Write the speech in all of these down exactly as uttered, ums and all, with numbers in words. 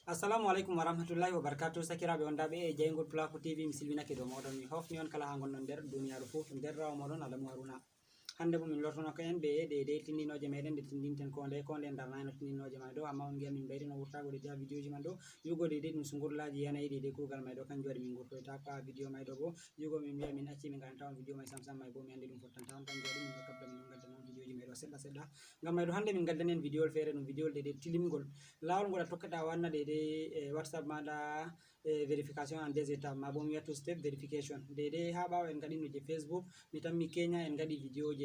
Assalamu alaikum warahmatullahi wabarakatuh. Sakiraaɓe wondaaɓe e jayngol Pulaaku T V, mi silminake dow mooɗon. Mi hofni on kala haa ngonɗon nder duniyaaru fuu. Nder rawa mooɗon Adamu Haruna. Hannde bo min lortono ko en ɓe e ɗe, ɗe tindinooje meɗen ɗe tindinten ko nde, ko nde darnayno tindinooje may ɗo, amma on ngi'a min mbayrino wurtaago ɗe haa videoji man ɗo, yugo ɗe, ɗe ɗum sungurlaaji yanayi ɗe, ɗe kuugal may ɗo, kanjum waɗi min ngurtoytaako haa video may ɗo bo, yugo min mbi'a min acci min ngaɗanta on video may sam sam may bo mi anndi ɗum fottanta on, kanjum waɗi min ɗo kabda min ɗon ngadda non videoji may ɗo seɗɗa seɗɗa. Ngam may ɗo hannde min ngaddani en videowol feere, ɗum videowol ɗe, ɗe tilimgol. Laawol ngol a tokkata a wanna ɗe, ɗe, e WhatsApp maɗa, e vérification en deux étapes, ma bo mi wiya two step verification. Deydey haa ɓaawo en ngaɗino je Facebook, mi tammi Kenya en ngaɗi video je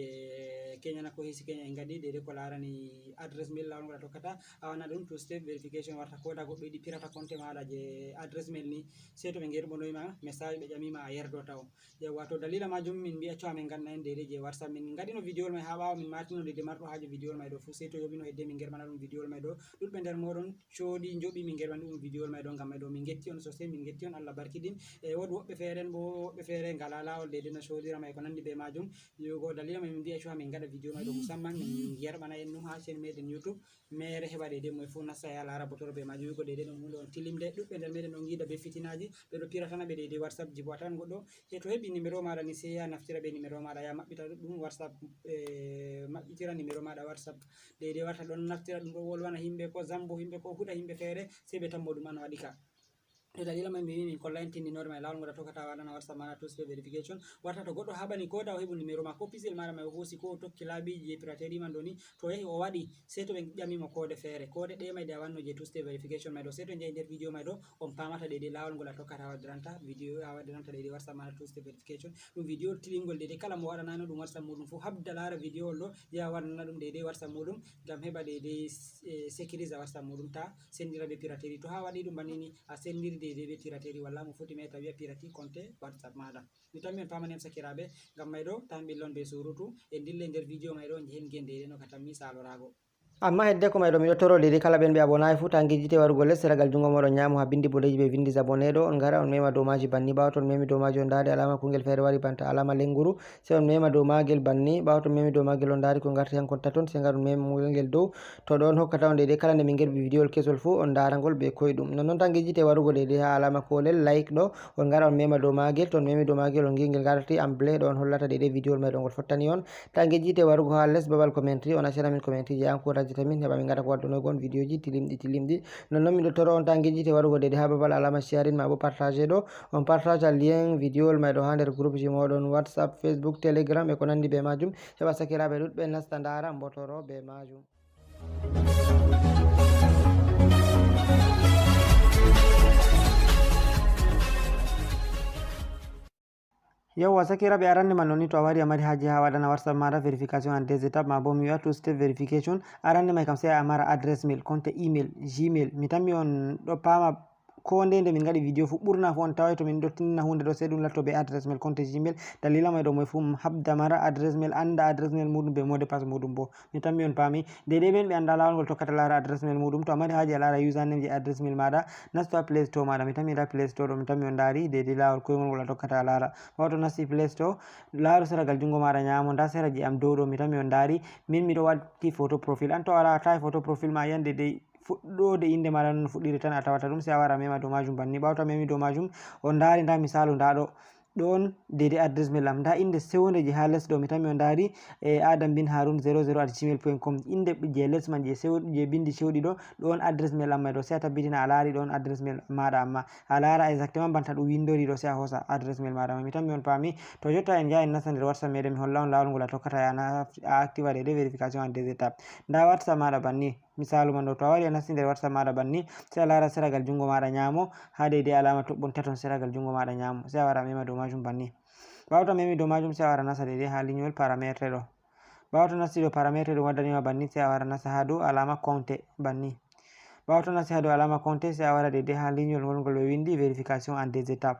Kenya na ko hisi Kenya en ngaɗi, deydey ko laarani adresse mail, laawol ngol a tokkata a wanna ɗum two step verification, warta ko da goɗɗo yiɗi pirata compte maɗa je adresse mail ni, sey to ɓe ngerɓonoyi ma message ɓe ƴami ma a yerdo taw. Yawwa, to dalila majum min mbi'a cewa min ngaɗna en deydey je WhatsApp. Min ngaɗino videowol may haa ɓaawo min maatino deydey marɗo haaje videowol may ɗo fuu, sey to yoɓino hedde min ngerɓana ɗum videowol may ɗo. Ɗuɗɓe nder mooɗon coodi njoɓi min ngerɓani ɗum videowol may ɗo, ngam may ɗo min ngetti on sosey, min ngetti on, Allah barkidin. E woodi woɓɓe feere en bo, woɓɓe feere ngala laawol deydey no coodira may ko nanndi be majum. Yugo dalila may min mbi'a cewa min ngaɗa video may ɗo musamman min yerɓana en ɗum haa chaîne meɗen YouTube. Mere heɓa deydey moye fuu nasta ya laara botoro be majum. Yugo deydey ɗum huunde on tilimde. Ɗuɗɓe nder meɗen ɗon ngiida be fitinaaji. Ɓe ɗo piratana ɓe deydey WhatsApp ji bo a tawan goɗɗo. E to heɓi numéro maɗa ni sey ya naftira be numéro maɗa ya maɓɓita ɗum WhatsApp, e, maɓɓitira numéro maɗa WhatsApp. Deydey warta ɗon naftira ɗum ɗo wolwana himɓe ko zambo himɓe ko huɗa himɓe feere sey ɓe tammo ɗum an waɗi ka. E dalila may mi wi min kolla en tindinoore may laawol ngol a tokkata a waɗana WhatsApp maɗa two step verification. Warta to goɗɗo haɓani ko da o heɓu numéro ma ko pisil maɗa may o hoosi ko o tokki laabiiji je piraterie man ɗo ni, to o yahi o waɗi sey to ɓe ƴami mo koode feere. Koode ɗe may ɗe a wanno je two step verification may ɗo sey to en njahi nder video may ɗo on paamata deydey laawol ngol a tokkata a waɗiranta video a waɗiranta deydey WhatsApp maɗa two step verification. Ɗum video tilimgol deydey kala mo waɗanano ɗum WhatsApp muɗum fuu habda laara video on ɗo je a waɗana ɗum deydey WhatsApp muɗum ngam heɓa deydey, eh, sécurise WhatsApp muɗum ta sendira be piraterie. To haa waɗi ɗum banni ni a sendiri deydey be piraterie walla mo foti meta wi'a pirati compte WhatsApp maɗa. Mi tammi on paamani am sakiraaɓe, ngam may ɗo tan ɓillon be surutu, en ndille nder video may ɗo en njehen ngen deydey no ka tammi saaloraago. Amma hedde ko may ɗo miɗo toro deydey kala ɓen ɓe abonayi fuu ta ngejjite warugo les seragal junngo mooɗon nyaamo haa bindi boɗeeji ɓe vindi abonné ɗo, on ngara on mema dow maaji banni. Ɓaawo to on memi dow maaji on ndaari alaama kungel feere wari banta alaama lenguru, sey on mema dow maagel banni. Ɓaawo to on memi dow maagel on ndaari ko ngarti hankon taton, sey ngar on mema ngel dow. To ɗon hokkata on deydey kala nde min ngerɓi videowol kesol fuu on ndaara ngol be koyɗum. Nonnon ta ngejjite warugo deydey haa alaama koolel like ɗo, on ngara on mema dow maagel. To on memi dow maagel on ngi'a ngel ngarti en bleu ɗo on hollata deydey videowol may ɗo ngol fottani on. Ta ngejjite warugo haa les babal commentary on accana min commentary je encourageta min heɓa min ngaɗa ko waddunoygo on videoji tilimɗi tilimɗi. Nonnon miɗo toro on ta ngejjite warugo deydey haa babal alaama sharing ma bo partage ɗo, on partage lien videowol may ɗo haa nder groupe ji mooɗon WhatsApp, Facebook, Telegram e ko nanndi be majum. Heɓa sakiraaɓe ɗuɗɓe nasta ndaara mbotoro be majum. Yawwa sakiraaɓe, aranni man noni to a wari a mari haaje haa waɗana WhatsApp maɗa vérification en deux étapes ma bo mi wi'a two step verification, aranni may kam sey a mara adresse mail, compte email, Gmail. Mi tammi on ɗo paama ko nde nde min ngaɗi video fuu ɓurna fuu on taway to min ɗo tinna huunde ɗo sey ɗum latto be adresse mail, compte Gmail. Dalila may ɗo moy fuu habda mara adresse mail, annda adresse mail muɗum be mot de passe muɗum bo. Mi tammi on paami. Deydey ɓen ɓe annda laawol ngol tokkata laara adresse mail muɗum. To a mari haaje a laara username je adresse mail maɗa, nasto haa Play Store maɗa. Mi tammi nda Play Store ɗo, mi tammi on ndaari deydey laawol koyngol ngol a tokkata a laara. Ɓaawo to nasti Play Store, laaru seragal junngo maɗa nyaamo, nda sera je am dow ɗo, mi tammi on ndaari. Min miɗo watti photo profil. An to a laarataa photo profil ma a yi'an deydey fuɗɗoode innde maɗa non fuɗɗiri tan a tawata ɗum, sey a wara a mema dow majum banni. Ɓaawo to a memi dow majum, on ndaari nda misaalu nda ɗo. Ɗon deydey adresse mail am. Nda innde sewnde je haa les ɗo, mi tammi on ndaari, e Adam bin Harun zéro zéro at gmail point com. Innde je les man je sew-, je bindi cewɗi ɗo, ɗon adresse mail am may ɗo. Sey a tabbitina a laari ɗon adresse mail maɗa amma. A laara exactement banta ɗum windori ɗo, sey a hoosa adresse mail maɗa ma. Mi tammi on paami. To jotta en njaha en nasta nder WhatsApp meɗen, mi holla on laawol ngol a tokkata a na-, a activa deydey vérification en deux étapes. Nda WhatsApp maɗa banni. Misaalu man ɗo, to a wari a nasti nder WhatsApp maɗa banni, sey a laara seragal junngo maɗa nyaamo, haa deydey alaama toɓɓon taton seragal junngo maɗa nyaamo, sey a wara a mema dow majum banni. Ɓaawo to a memi dow majum, sey a wara nasta deydey haa linyol paramètre ɗo. Ɓaawo to nasti dow paramètre ɗum waddani ma banni, sey a wara nasta haa dow alaama compte banni. Ɓaawo to nasti haa dow alaama compte, sey a wara deydey haa linyol ngol ngol ɓe windi vérification en deux étapes.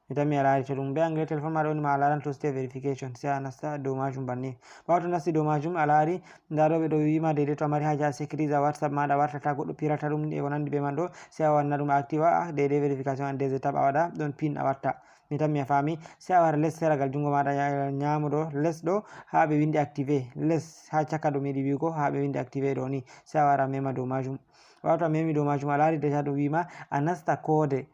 Mi tammi a laari to ɗum be anglais téléphone maɗa woni ma a laaran two step verification, sey a nasta dow majum banni. Ɓaawo to nasti dow majum a laari nda ɗo ɓe ɗo wi'ma deydey to a mari haaje a sécurise a WhatsApp maɗa wartata goɗɗo pirata ɗum e ko nanndi be man ɗo, sey a wanna ɗum a activa deydey vérification en deux étapes a waɗa ɗon pin a watta. Mi tammi a faami, sey a wara les seragal junngo maɗa nya-, nyaamo ɗo, les ɗo haa ɓe windi activé, les haa caka ɗo mi yiɗi wi'ugo haa ɓe windi activé ɗo ni, sey a wara a mema dow majum. Ɓaawo to a memi dow majum, a laari déjà ɗum wiima a nasta koode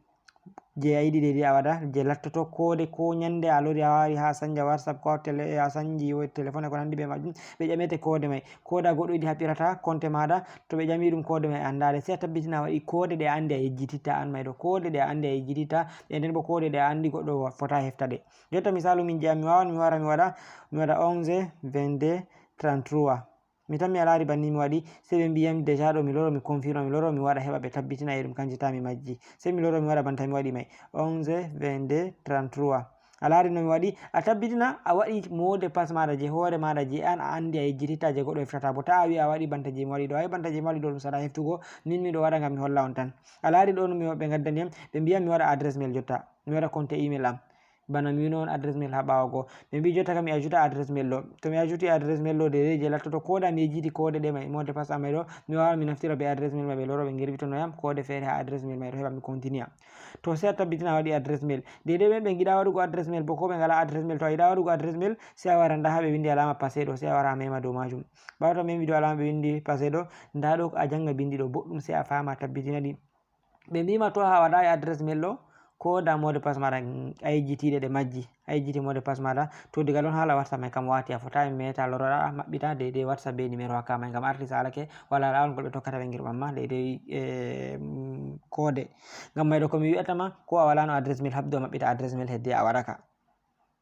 je a yiɗi deydey a waɗa, je lattoto koode ko ñande a lori a wawi ha sanja WhatsApp ko télé, a sanji wo-, téléphone ko nandi be majum, ɓe ƴamete koode mai. Koode a goɗɗo yiɗi haɓɓirata compte maɗa, to ɓe ƴami ɗum koode mai andaɗe, sai a tabbitina a waɗi koode ɗe a andi a yejjititta an mai ɗo. Koode ɗe a andi a yejjititta, e nden bo koode ɗe a andi goɗɗo fota hefta ɗe. Jotta misalu min je am mi wawan mi wara mi waɗa, mi waɗa onze, vingt-deux, trente-trois. Mi tan mi a laari banni mi waɗi, sey ɓe mbiyam déjà ɗo mi loro mi confirma, mi loro mi waɗa heɓa ɓe tabbitina e ɗum kanje ta mi majji. Sey mi loro mi waɗa banta mi waɗi mai, onze, vingt-deux, trente-trois. A laari no mi waɗi, a tabbitina a waɗi mot de passe maɗa je hoore maɗa je an a andi a yejjititta je goɗɗo heftata bo ta a wi'a a waɗi banta je mi waɗi ɗo. Ai banta je mi waɗi ɗo ɗum sara heftugo, min miɗo waɗa ngam mi holla on tan. A laari ɗo no mi ɓe ngaddani yam, ɓe mbiyam mi waɗa adresse mail jotta, mi waɗa compte email am. Bana mi wino on adresse mail ha ɓawo go. Ɓe mbi jotta kam mi ajouta adresse mail ɗo. To mi ajouti adresse mail ɗo deydey je lattoto koda mi yejjiti koode ɗe mai, mot de passe am mai ɗo, mi wawan mi naftira be adresse mail mai ɓe loro ɓe ngerbitono yam koode feere ha adresse mail mai ɗo heɓa mi continue. To sey a tabbitina a waɗi adresse mail. Deydey ɓen ɓe ngiɗa waɗugo adresse mail bo ko ɓe ngala adresse mail. To a yiɗa waɗugo adresse mail sey a wara nda ha ɓe windi alama passé ɗo, sey a wara a mema dow majum. Ɓawo to a memi dow alama ɓe windi passé ɗo, nda ɗo a janga bindi ɗo boɗɗum sey a fama a tabbitina ɗi. Ɓe mbima to a waɗayi adresse mail ɗo, ko da mot de passe maɗa, mm, a yejjitiɗe ɗe majji, a yejjiti mot de passe maɗa, to diga ɗon hala WhatsApp mai kam wati a fotai meta loroɗa maɓɓita deydey WhatsApp be numéro hakka mai ngam arti salake wala lawol ngol ɓe tokkata ɓe ngirɓan ma deydey, eh, mm, koode. Ngam mai ɗo ko mi wi'ata ma ko a walano adresse mail habdo maɓɓita adresse mail heddi a waɗaka.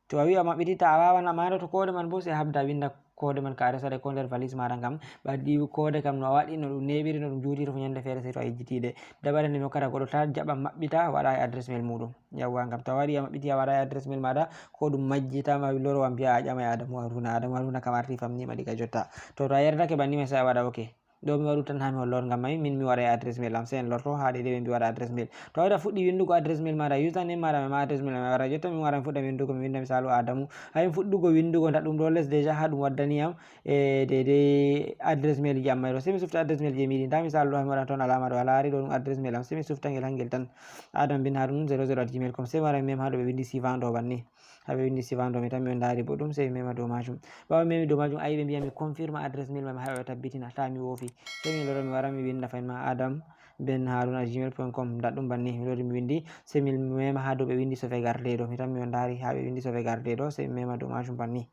To a wi'i a maɓɓititta a wawan a maroto koode man bo sey a habda a winda koode man ka a resata ko nder valise maɗa ngam ɓe addi koode kam no a waɗi no ɗum neɓiri no ɗum juutiri fu ñande feere sey to a yejjitiɗe. Dabare nde mi hokkata goɗɗo ta jaɓa maɓɓita waɗa e adresse mail muɗum. Yawwa ngam to a waɗi a maɓɓiti a waɗa e adresse mail maɗa ko ɗum majjitama loro a mbiya a ƴamay Adamu Haruna, Adamu Haruna kam arti famnima diga jotta. To to a yerdake banni mai sey a waɗa ok. Ɗo mi waɗu tan ha mi holla on ngam mai min mi waɗa e adresse mail am sey en lorto ha deydey ɓe mbi waɗa adresse mail. To a waɗi a fuɗɗi windugo adresse mail maɗa username maɗa mai ma adresse mail mai wara jotta min wara mi fuɗɗa windugo mi winda misalu Adamu. Hayi fuɗɗugo windugo nda ɗum ɗo les déjà ha ɗum waddani yam e deydey adresse mail ji am mai ɗo sey mi sufta adresse mail je mi yiɗi nda misalu ɗo ha mi waɗa toon alama ɗo a laari ɗo ɗum adresse mail am sey mi sufta ngel hangel tan. Adam bin Harun zéro zéro at gmail com sey mi wara mi mema ha ɗo ɓe windi suivant ɗo banni. Ha ɓe windi suivant ɗo mi tan mi on ndaari boɗɗum sey mi mema dow majum. Ɓawo mi memi dow majum ayi ɓe mbiya mi confirme adresse mail mai mi haɓa ɓe tabbitina ta mi woofi. Sey mi loro mi wara mi winda fahin ma Adam ben Haruna at gmail point com nda ɗum banni mi lori mi windi sey mi mema ha dow ɓe windi sauvegarde ɗo mi tan mi on ndaari ha ɓe windi sauvegarde ɗo sey mi mema dow majum banni.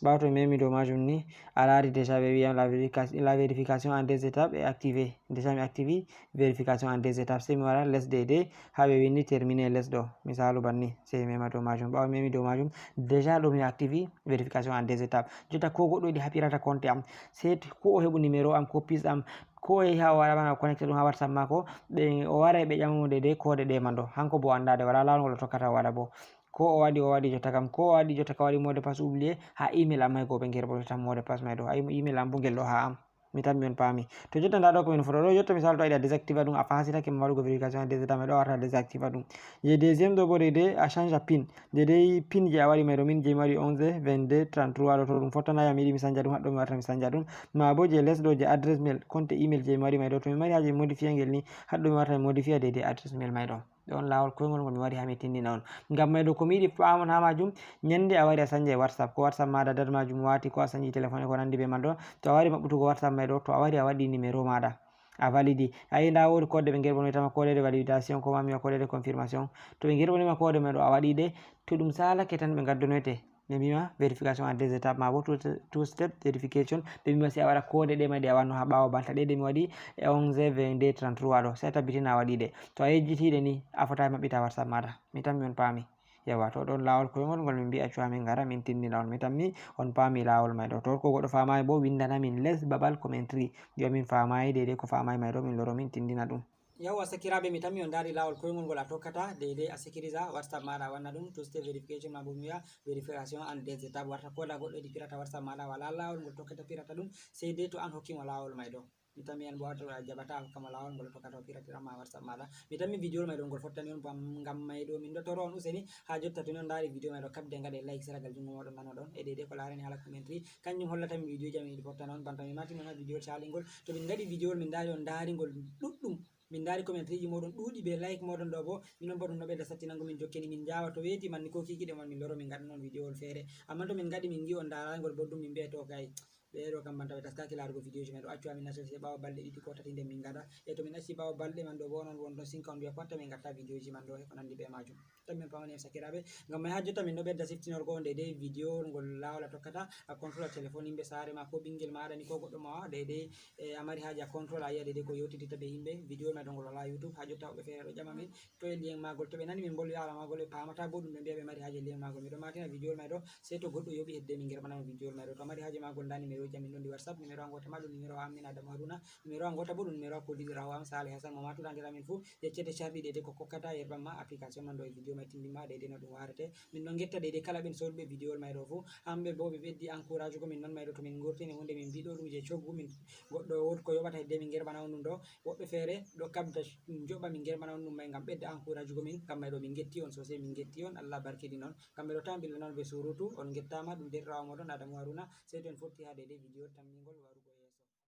Ɓawo to mi memi dow majum ni a laari déjà ɓe wiyam la vérification, la vérification en deux étapes est activée. Déjà mi activi vérification en deux étapes sey mi wara les deydey ha ɓe windi terminé les ɗo misalu banni sey mi mema dow majum ɓawo mi memi dow majum déjà ɗo mi activi vérification en deux étapes jotta ko goɗɗo yiɗi haɓɓirata compte am sey ko o heɓu numéro am ko piece am ko o yehi ha o waɗa bana o connecté ɗum ha WhatsApp mako ɓe o waray ɓe ƴamamo deydey koode ɗe man ɗo hanko bo o anda ɗe wala lawol ngol o tokkata o waɗa bo ko o waɗi o waɗi jotta kam ko o waɗi jotta kam waɗi mot de passe oublié ha email am may go ɓe ngerɓototan mot de passe may ɗo ha email am bo ngel ɗo ha am. Mi tammi on paami. To jotta nda ɗo ko min foto ɗo jotta misal to a yiɗi a désactiva ɗum a fasitake ma waɗugo vérification a désactiva ɗo a warta a désactiva ɗum. Je deuxième ɗo bo deydey a change a pin. Deydey pin je a waɗi may ɗo min je mi waɗi onze, vingt-deux, trente-trois ɗo to ɗum fottana yam mi yiɗi mi sanja ɗum haɗɗo mi warta mi sanja ɗum. Ma bo je les ɗo je adresse mail compte email je mi waɗi may ɗo to mi mari haje mi modifiya ngel ni haɗɗo mi warta mi modifiya deydey adresse mail may ɗo. Ɗe on laawol koyngol ngol mi wari haa mi tindina on. Ngam may ɗo ko mi yiɗi paamon haa maajum, nyannde a wari a sanja e WhatsApp, ko WhatsApp maaɗa date maajum waati, ko a sanji téléphone e ko nanndi bee man ɗon. To a wari maɓɓutugo WhatsApp may ɗo, to a wari a waɗi numéro maaɗa, a validi. A yi ndaa woodi code ɓe ngerɓonoyta ma, code de validation, ko ma mi wi'a code de confirmation. To ɓe ngerɓoni ma code may ɗo, a waɗi de, to ɗum saalake tan ɓe ngaddonoyte. Ɓe mbiima vérification en deux étapes maa bo two, two step verification. Ɓe mbiima si a waɗa koode ɗe may ɗe a wanno haa ɓaawo balɗe ɗe, ɗe mi waɗi e onze heures vingt-deux trente-trois ɗo, si a tabbitina a waɗi ɗe. To a yejjiti ɗe ni, a fotaay maɓɓita WhatsApp maaɗa. Mi tammi on paami. Yawa, to ɗon laawol koyngol ngol min mbi'a cuwa min ngara min tindina on. Mi tammi on paami laawol may ɗo. To ko goɗɗo faamaay bo, windana min les babal commentary. Yo min faamaay deydey ko faamaay may ɗo, min loro min tindina ɗum. Yawwa sakiraaɓe, mi tammi on ndaari laawol koyngol ngol a tokkata deydey a sécurisa WhatsApp maaɗa a wanna ɗum two step verification maa bo mi wi'a vérification en deux étapes. Warta ko da goɗɗo yiɗi pirata WhatsApp maaɗa walaa laawol ngol tokkata pirata ɗum sey dey to an hokkimo laawol may ɗo. Mi tammi an bo a jaɓata a hokkamo laawol ngol tokkata o piratira ma WhatsApp maaɗa. Mi tammi vidéo may ɗo ngol fottani on bam ngam may ɗo min ɗo toro on useni haa jotta to ni on ndaari vidéo may ɗo kabde ngaɗe like seragal junngo mooɗon nanoɗon e deydey ko laarani haala commentary. Kanjum hollata mi vidéo ji amin ɗi fottana on banta mi maatino haa vidéo caalingol. To min ngaɗi vidéo min ndaari on ndaari ngol ɗuɗɗum. Min ndaari commentary ji mooɗon ɗuuɗi bee like mooɗon ɗo bo, minon bo ɗum no ɓeyda sattinango min jokke ni min njaawa to weeti man ni ko kiikiɗe mon min loro min ngaɗana on vidéo wol feere. Ammaa to min ngaɗi min ngi'i on ndaaraay ngol boɗɗum min mbi'ay to kay Ɓeeɗo kam banta ɓe taskaki laarugo vidéo ji men ɗo accu amin associé ɓaawo balɗe ɗiɗi ko tati nden min ngaɗa. E to min acci ɓaawo balɗe man ɗo bo onon won ɗon sinka on wiya ko watta min ngatta vidéo ji man ɗo e ko nandi be majum. Tan min pamani en sakiraaɓe. Ngam may ha jotta min ɗo ɓedda siftinorgo on daidai vidéo ngol lawol a tokkata a contrôle téléphone yimɓe saare ma ko ɓingel ma aɗani ko goɗɗo ma dai dai e a mari haaje a contrôle a yiya daidai ko yewtidita be yimɓe vidéo ma ɗo ngol wala YouTube ha jotta woɓɓe feere ɗo ƴama min to e lien magol to ɓe nani min bolwi ala magol ɓe pamata bo ɗum ɓe mbiya ɓe mari haaje lien magol miɗo matina vidéo may ɗo sey to goɗɗo yoɓi hedde min gerɓanama vidéo may ɗo to a mari haaje magol nda numéro ji amin ɗon ndi whatsapp numéro angota ma ɗum numéro amin adamu haruna numéro angota bo ɗum numéro a kolliɗirawo am sale hasan mo matuɗa nder amin fo yeccede carɗi ɗe de ko kokkata yerɓan ma application man ɗo e vidéo may timbimma daidai no ɗum warete min ɗon getta daidai kala ɓen soduɓe vidéo may ɗo fo hamɓe bo ɓe ɓeddi encourage ko min non may ɗo to min gurtini hunde min mbiɗo ɗum je coggu min goɗɗo wod ko yoɓata hedde min gerɓana on ɗum ɗo woɓɓe feere ɗo kabda joɓa min gerɓana on ɗum may ngam ɓedda encourage ko min ngam may ɗo min getti on sosai min getti on allah barkidi non ngam ɓe ɗo tan ɓilla non ɓe surutu on gettama ɗum derɗirawo moɗon adamu haruna sey to en fotti ha daidai vidéo tammingol